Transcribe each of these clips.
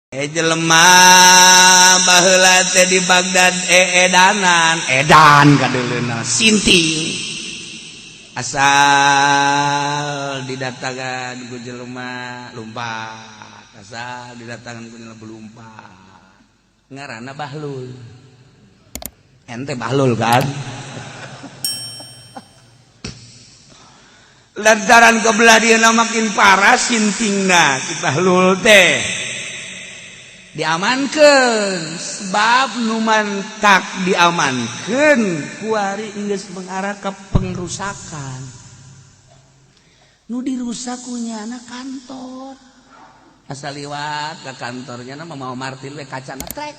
Jelema baheula teh di Baghdad edanan edan kadeuleunan sinting asal didatangan ku jelema lumpat, asal didatangan ku jelema lumpat, ngaranna Bahlul. Ente Bahlul kan? Lantaran kebelah dia makin parah sintingna si Bahlul teh diamankan, sebab numantak diamankan kuari geus mengarah ke pengrusakan. Nu dirusak kunyana kantor, asal liwat ke kantornya nama mau martil we kacana trek.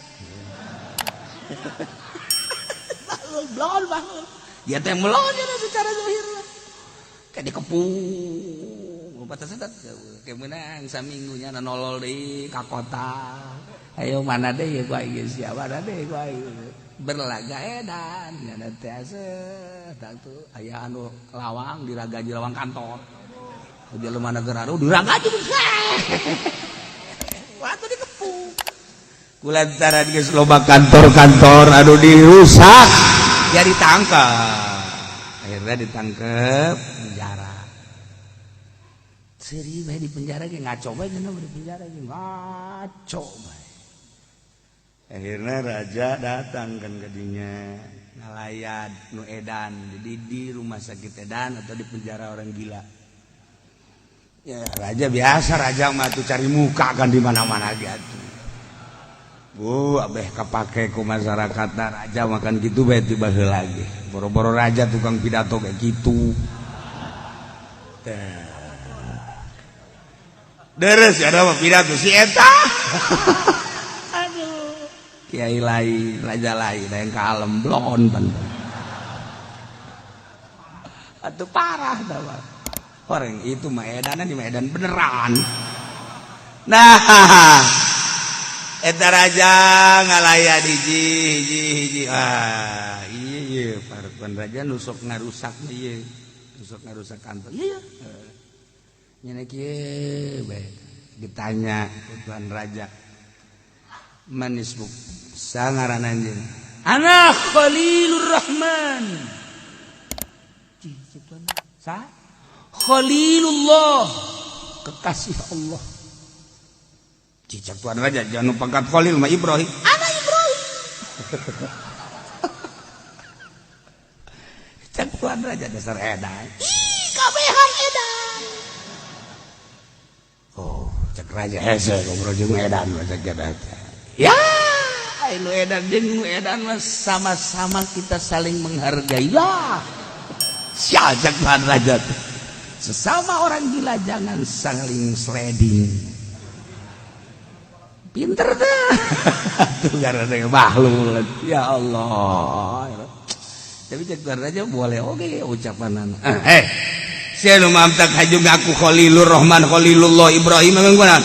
Bahlul blon bahlul dia teh melon secara zahir kayak dikepung batas kayak menang saminggunya nolol di ka kota. Ayo mana deh ya gua ieu siapa mana deh gua berlaga edan nya teh ase tuh aya anu lawang diragaji lawang kantor. Jelema negara diragaji waktu dikepung kulantaran geus loba kantor-kantor anu dirusak ya ditangkap, akhirnya ditangkap penjara. Seri bae di penjara ge ngaco bae cenah, di penjara ge ngaco bae. Akhirnya raja datang kan kadinya ngalayat nu edan di rumah sakit edan atau di penjara orang gila. Ya raja biasa, raja mah tuh cari muka kan di mana-mana gitu. Bu, abeh kepake ku masyarakat raja makan gitu bae tiba lagi. Boro-boro raja tukang pidato kayak gitu. Deres ya ada pidato si eta. Aduh. Kiai lain, raja lain, yang kalem blon bener. Atuh parah dah. Orang itu mah edanan di Medan beneran. Nah, eta raja ngalayat hiji hiji hiji. Ah, iya iya parkuan raja nusok ngarusak ieu. Nusok ngarusak kantor. Iya. Nyana kieu bae ditanya ku tuan raja. Manisbuk sangaran anjeun. Ana Khalilur Rahman. Cih, tuan. Sa? Khalilullah, kekasih Allah. Cicak tuan raja jangan pangkat Khalil mah Ibrahim. Ana Ibrahim. Cak tuan raja dasar edan. Ih, kabehan edan. Oh, cak raja hese ngobrol jeung edan mah cak raja. Ya, nu edan jeung nu edan mah sama-sama kita saling menghargai lah. Sia cak tuan raja tuh. Sesama orang gila jangan saling sliding. Pinter dah. Tuh karena bahlul. Ya Allah. Tapi cek tuan raja boleh oke ucapan. Sia nu mamtak haju ngaku Khalilur Rahman Khalilullah Ibrahim memang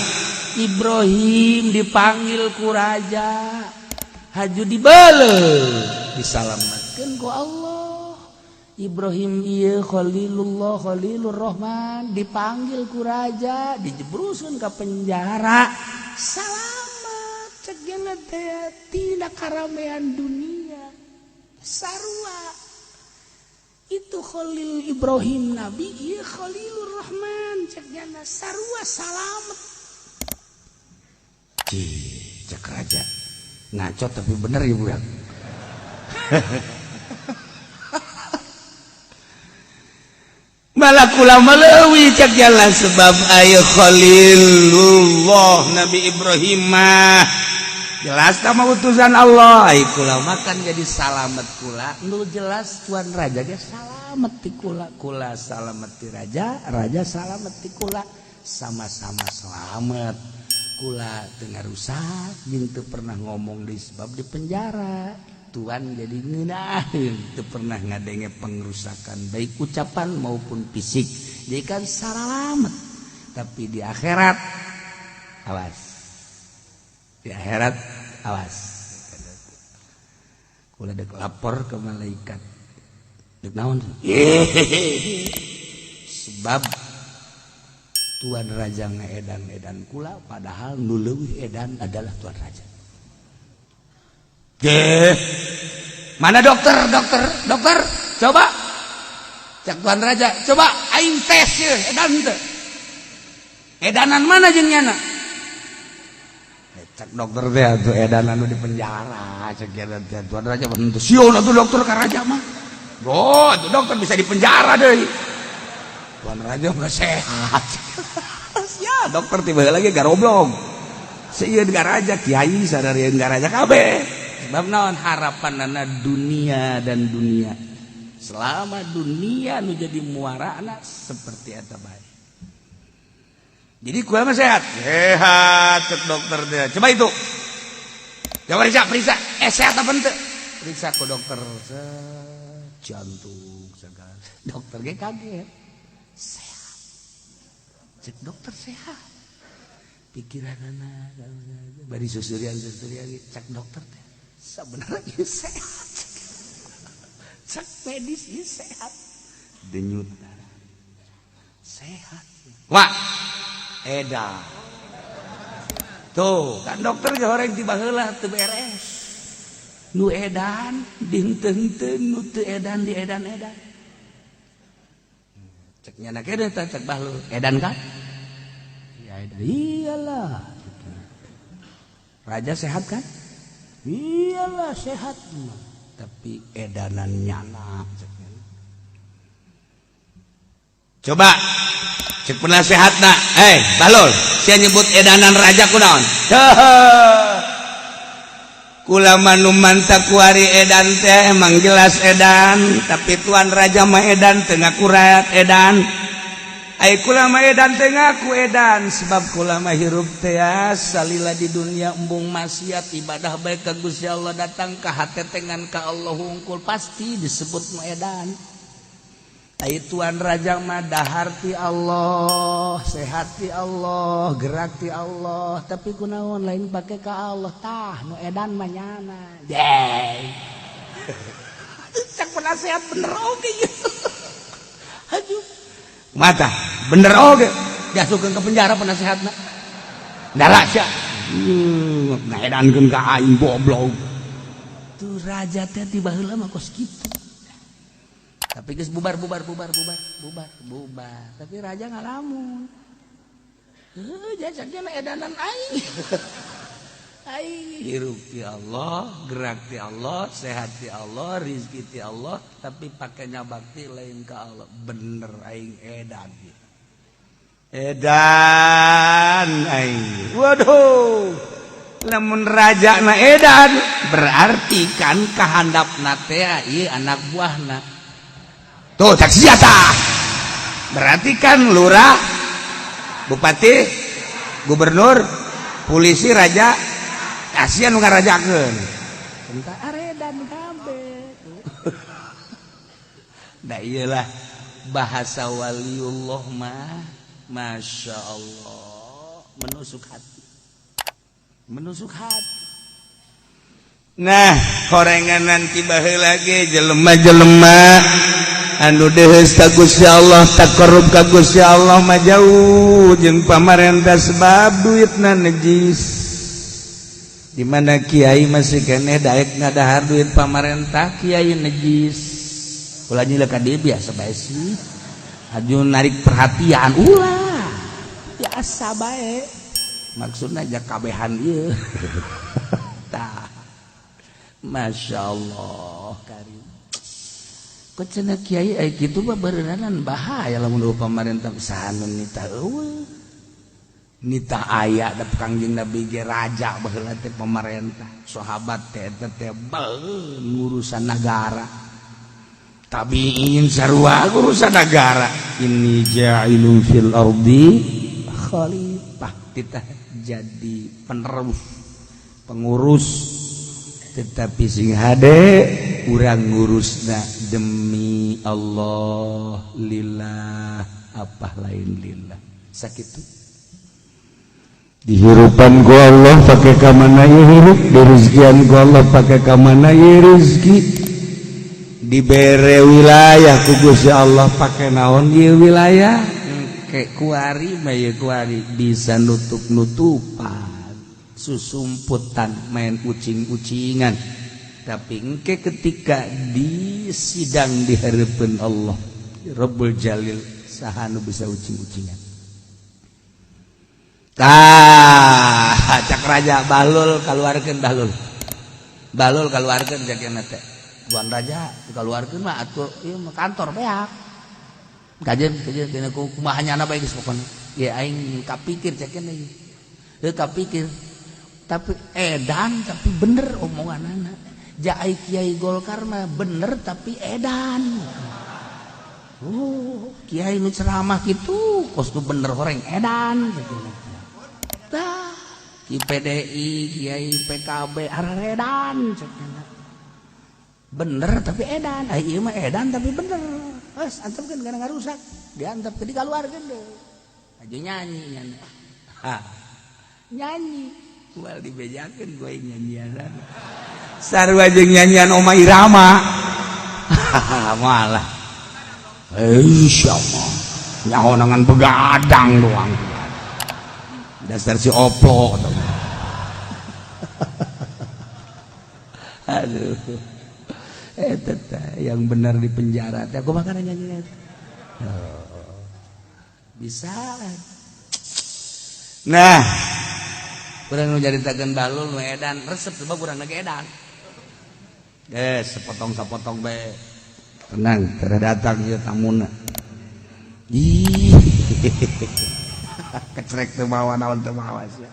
Ibrahim dipanggil ku raja. Haju dibele disalamatkeun ku Allah. Ibrahim ieu Khalilullah Khalilur Rahman dipanggil ku raja dijebruskeun ka penjara. Salamat cek geuna teh tina karamean dunia. Sarua itu Khalil Ibrahim Nabi ieu Khalilur Rahman cek geuna sarua salamet. Cih, cek raja ngaco tapi bener ibu ya. Malakula melewi cek jalan sebab ayo Khalilullah Nabi Ibrahim mah jelas sama utusan Allah. Ay kula makan jadi salamet kula nu jelas tuan raja ge salamet ti kula, kula salamet ti raja, raja salamet ti kula, sama-sama selamat. Kula teu ngarusak jeung teu pernah ngomong di sebab di penjara. Tuan jadi ngeunaheun teu pernah ngadenge pengrusakan baik ucapan maupun fisik. Jadi kan salamet. Tapi di akhirat awas. Di akhirat awas. Kula dek lapor ke malaikat. Dek naon? Sebab Tuan Raja ngeedan-edan kula, padahal nu leuwih edan adalah Tuan Raja. Deh, mana dokter, dokter, dokter, coba. Cek Tuan Raja, coba aing tes ya, edan teu. Edanan mana jeung nyana? Cek dokter teh atuh edanan nu di penjara, cek teh Tuan Raja bentuk sieun atuh dokter ka raja mah. Oh, itu dokter bisa di penjara deui. Tuan Raja mah sehat. Ya, dokter tiba lagi garoblog. Sieun ka raja, kiai sararieun ka raja kabeh. Sebab naon? Harapanana dunia dan dunia. Selama dunia nu jadi muarana seperti eta bae. Jadi kula mah sehat. Sehat cek dokter teh. Coba itu. Coba periksa, periksa. Eh, sehat apa henteu? Periksa ku dokter. Jantung segala. Dokter ge kaget. Sehat. Cek dokter sehat. Pikiranana bari susurian-susurian, cek dokter teh. Sebenarnya sehat. Cek medis ieu sehat. Denyut darah. Sehat. Wah, edan. Tuh, kan dokter ge horeng ti baheula teu beres. Nu edan dihenteu-henteu, nu teu edan di edan-edan. Cek nyana kene teh, cek bahlul, edan kan? Ya edan. Iyalah. Raja sehat kan? Iyalah sehat. Tapi edanan nyana cek nyana. Coba cek penasehatna, eh Bahlul, sia nyebut edanan raja kunaon? Kula mah nu mantap kuari edan teh emang jelas edan, tapi tuan raja mah edan teu ngaku rakyat edan. Ai kula mah edan teu ngaku edan, sebab kula mah hirup teh salila di dunia embung maksiat, ibadah baik ka Gusti Allah, datang ka hate tengan ka Allah hungkul, pasti disebut nu edan. Ai tuan raja mah dahar ti Allah, sehat ti Allah, gerak ti Allah, tapi kunaon lain pake ka Allah? Tah, nu edan mah nyana. Deh. Cek penasehat bener oge ieu. Aduh. Mata, bener oge. Diasupkeun ke penjara penasehatna. Darah sia. Ngaedankeun ka aing, goblok. Tuh raja teh ti baheula mah kos kitu. Tapi geus bubar, bubar, bubar, bubar, bubar, bubar. Tapi raja ngalamun. Heuh, jajaknya edanan aing. Aing hirup ti Allah, gerak ti Allah, sehat ti Allah, rizki ti Allah, tapi pakainya bakti lain ke Allah. Bener aing edan. Edan aing. Waduh. Lamun raja na edan, berarti kan kahandapna teh ieu anak buahna. Tuh cak senjata. Berarti kan lurah, bupati, gubernur, polisi raja, kasihan nu ngarajakeun. Entah aredan kabeh. Nah, iyalah bahasa waliullah mah, masya Allah, menusuk hati, menusuk hati. Nah, horengan nanti baheula ge jelema-jelema anu deheus ka Gusti Allah, taqarrub ka Gusti Allah mah jauh jeung pamarentah, sebab duitna najis. Di mana kiai masih keneh daek ngadahar duit pamarentah, kiai najis. Ulah nyilek ka dieu, biasa bae sih. Aju narik perhatian ulah. Biasa bae. Maksudna aja kabehan ieu. Tah. Masya Allah karim. Kok cenah kiai ai kitu mah beureunanan bahaya lamun eueuh pamarentah, saha nu nita? Eueuh. Nita aya da Kangjeng Nabi ge raja baheula teh pamarentah. Sahabat teh eta teh ngurusan nagara. Tabiin sarua urusan negara. Inni ja'ilun fil ardi khalifah, kita jadi penerus, pengurus, tetapi sing hade urang ngurusna demi Allah, lillah apa lain lillah. Sakitu dihirupan ku Allah pakai ka mana ieu hirup, dirizkian ku Allah pakai ka mana ieu rezeki, dibere wilayah ku Gusti Allah pakai naon ieu wilayah. Engke Engke kuari mah ye kuari bisa nutup-nutupan, susumputan, main ucing-ucingan. Tapi engke ketika di sidang di hadapan Allah Rabbul Jalil, saha nu bisa ucing-ucingan? Tah, cak raja, "Bahlul, kaluarkeun Bahlul. Bahlul kaluarkeun," cak teh. "Tuan raja, dikaluarkeun mah atuh ieu mah kantor beak." Kajen kajen dina kumaha nyana bae geus pokona. Ya aing kapikir cak ieu. Heuh, kapikir. Tapi edan tapi bener omonganana. Ja ai kiai Golkar mah bener tapi edan. Oh, kiai nu ceramah kitu kos nu bener horeng edan gitu. Tah, ki PDI, kiai PKB aredan cek, bener tapi edan. Ai ieu mah edan tapi bener. Geus antepkeun kana ngarusak. Diantepkeun, dikaluarkeun deui. Aja nyanyi nyanyi. Ha. Nyanyi. Moal dibejakeun gue nyanyian. Sarua jeung nyanyian Oma Irama. Malah. Insyaallah. Nyaho dengan begadang doang. Dasar si oplo. Aduh. Eh, teh yang benar di penjara teh aku makan nyanyi. Oh. Bisa. Nah, kurang nu nyaritakeun Bahlul nu edan resep sebab urang lagi edan. Eh, sepotong-sepotong bae. Tenang, teu datang ieu tamuna. Ih. Kecrek teu mawa naon, teu mawa sia.